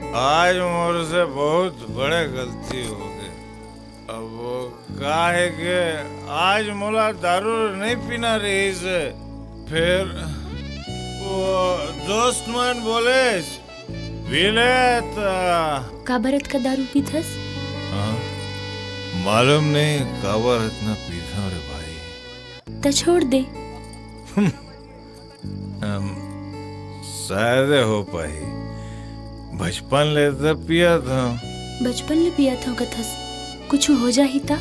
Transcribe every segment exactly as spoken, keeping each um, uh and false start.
आज मोर से बहुत बड़े गलती हो गए। अब वो का है कि आज मोला दारू नहीं पीना रहिस हे। फिर वो दोस्त मन बोले, "पी ले त।" का बर अतका दारू पीथस? हाँ, मालूम नहीं काबर इतना पीथा रे भाई। त छोड़ दे। अम, शायद हो पाही। बचपन ले त पियत हंव। बचपन ले पियत हंव कथस, कुछु हो जाही त?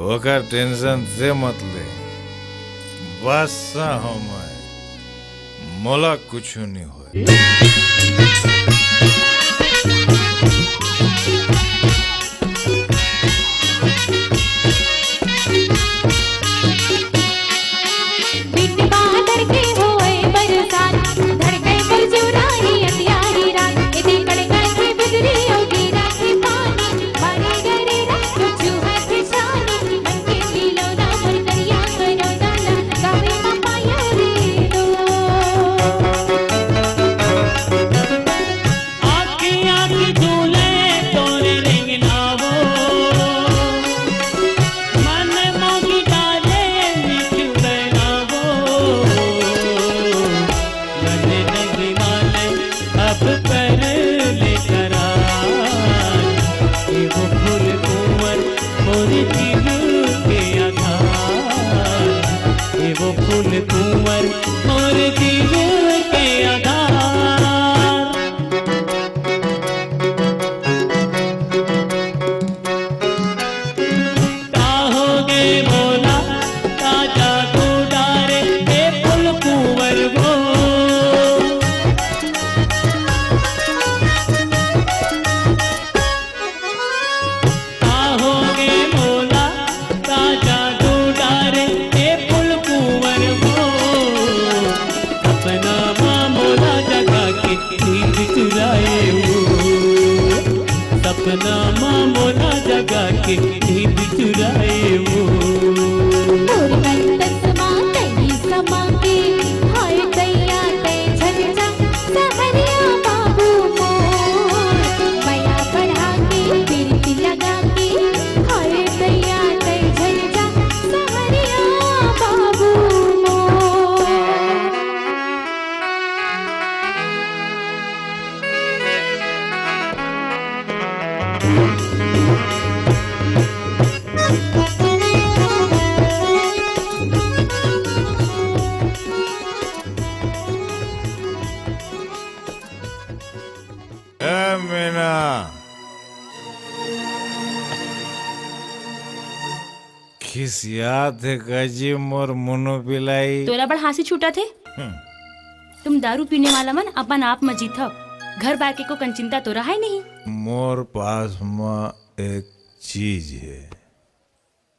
ओकर tension से मत ले, बस हंव मैं, मोला कुछु नहीं होय। बिन बादर के होए बरसात, धड़के पर जुराही अंधियारी रात, इति कड़का के बिजली अउ गिरा के पानी, मारे गरे रात, कुछु हाथ छानी, मन के खिलौना, मोर करिया करोना ला, गावे मा पाया रे दो। आँखी आँखी झूले तोरे रिंगनावो, मन मोगी डाले मीठ बनावो। लगे नहीं माने अब कर ले करार, ये वो फूल कुंवर मोर दिल के आधार, ये वो फूल कुंवर मोर दिल के आधार। का होगे मोला, का जादू डारे हे फूल कुंवर वो। का होगे मोला, का जादू डारे हे फूल कुंवर वो। सपना मा मोला जगा के नींद चुराए वो, सपना मा मोला जगा के नींद चुराए वो। मोर मन तन समा तई समा के, हाय दैया तै झन जा सहरिया बाबू मोर। मया बढ़ा के, पीरती लगा के, हाय दैया तै झन जा सहरिया बाबू मोर। ए मीना, खिसियात हे का जी मोर मुनो पिलाई? तोला बड़ हाँसी छूटत हे। हम्म। तुम दारू पीने वाला मन अपन आप म जीथव, घर बार के को कन चिंता तो रहाय नहीं। मोर पास म एक चीज हे,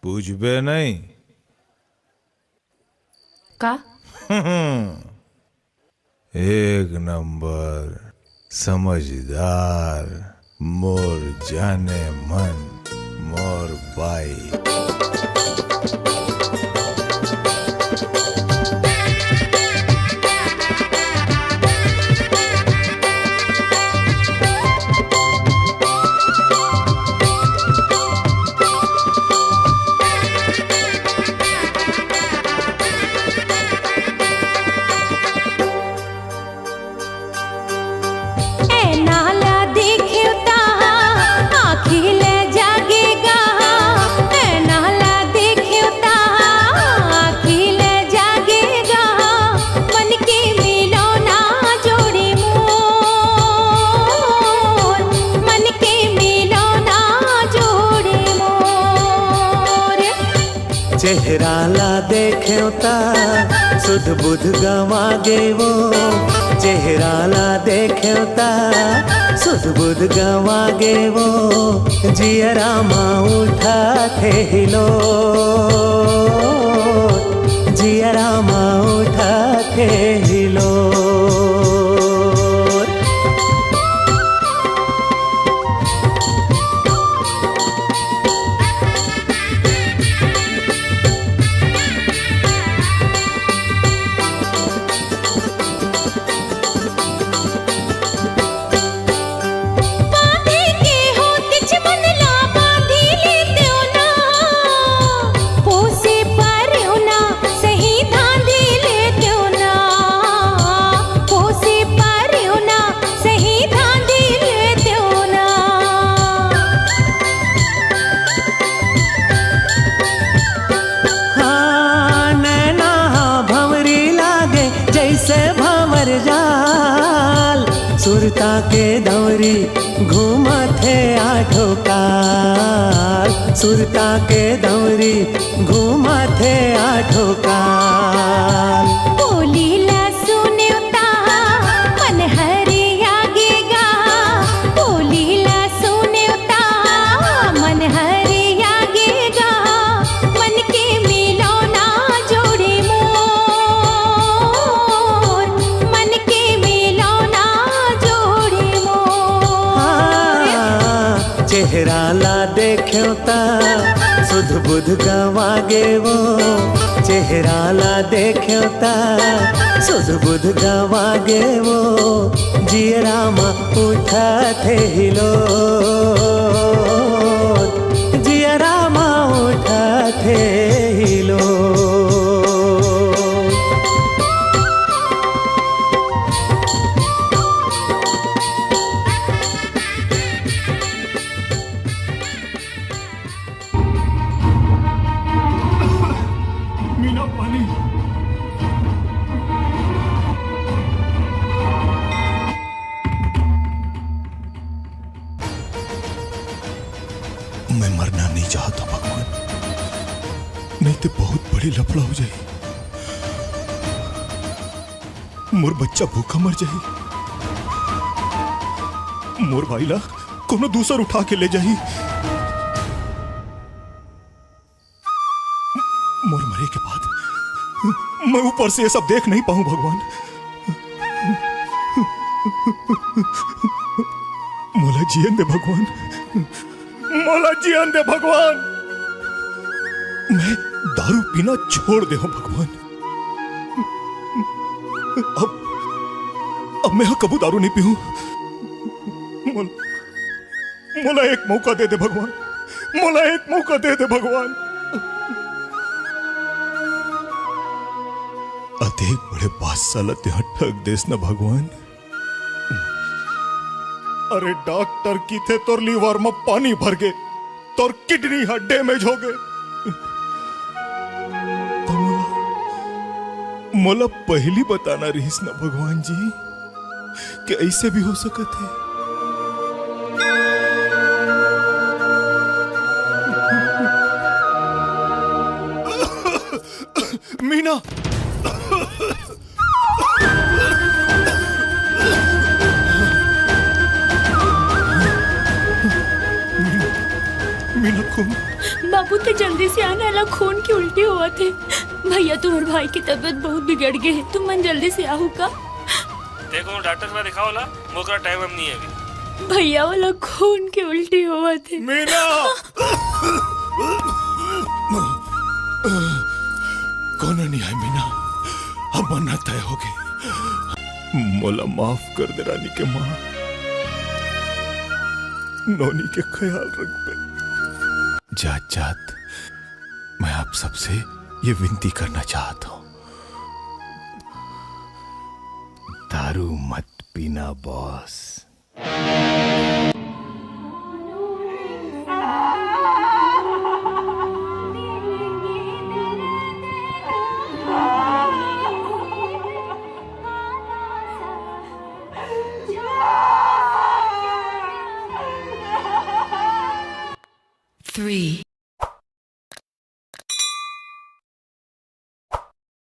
पूछबे नहीं? का? एक नंबर समझदार, मोर जाने मन, मोर बाई। ए नाला देखियो ता आँखी ले जागेगा, ए नाला देखियो ता आँखी ले जागेगा, मन के मिलो ना जोड़ी मोर, मन के मिलो ना जोड़ी मोर। चेहरा ला देखेंव ता सुध बुध गंवा गे वो, चेहरा ला देखेंव ता सुध बुध गंवा गे वो, जियरा मा उठथे हिलोर, जियरा मा उठथे हिलोर। ताके दौरी घूमथे आठो काल, सुरता के दौरी घूमथे आठो काल। बोली ला सुनेवता मन हरिया गे गा, बोली ला सुनेवता मन हरिया गे गा। मन के मिलौना जोड़ी मोर, मन के मिलौना जोड़ी मोर। हाँ, चेहरा ला देखेव ता सुध बुध गवा गे वो, चेहरा ला देखेव ता सुध बुध गवा गे वो, जियरा मा उठथे हिलोर, जियरा मा उठथे हिलोर। मीना, पानी। मैं मरना नहीं चाहता भगवान, नहीं तो बहुत बड़ी लफड़ा हो जाए। मोर बच्चा भूखा मर जाही। मोर भाई ला कोनो दूसर उठा के ले जाही। मोर मरे के बाद मैं ऊपर से ये सब देख नहीं पाऊं भगवान। मोला जियन दे भगवान, मोला जियन दे भगवान। मैं दारू पीना छोड़ दे हूं भगवान। अब, अब मैं ह कबू दारू नहीं पीऊं। मोल, मोला एक मौका दे दे भगवान, मोला एक मौका दे दे भगवान। अतेक बड़े बादशाह ला तेहा ठग देस ना भगवान। अरे डॉक्टर किथे तोर लिवर म पानी भर गे, तोर किडनी ह डैमेज हो गे। त मोला, मोला पहिली बताना रिहिस ना भगवान जी कि अइसे भी हो सकत हे। मीना, मीना खून। बाबू, ते जल्दी से आना, एला खून की उल्टी होवत हे। भैया, तुम्हर भाई की तबीयत बहुत बिगड़ गे हे, तुमन जल्दी से आहू का? देखो, डॉक्टर से दिखाओ ला, मोकरा टाइम हम नहीं है अभी। भैया, ओला खून की उल्टी होवत हे। मीना! कोनो नहीं आय मीना, अब मरना तय हो गे। मोला माफ कर दे रानी के माँ, नोनी के ख्याल रखबे। जात जात मैं आप सबसे ये विनती करना चाहता हूँ, दारू मत पीना बॉस। Three.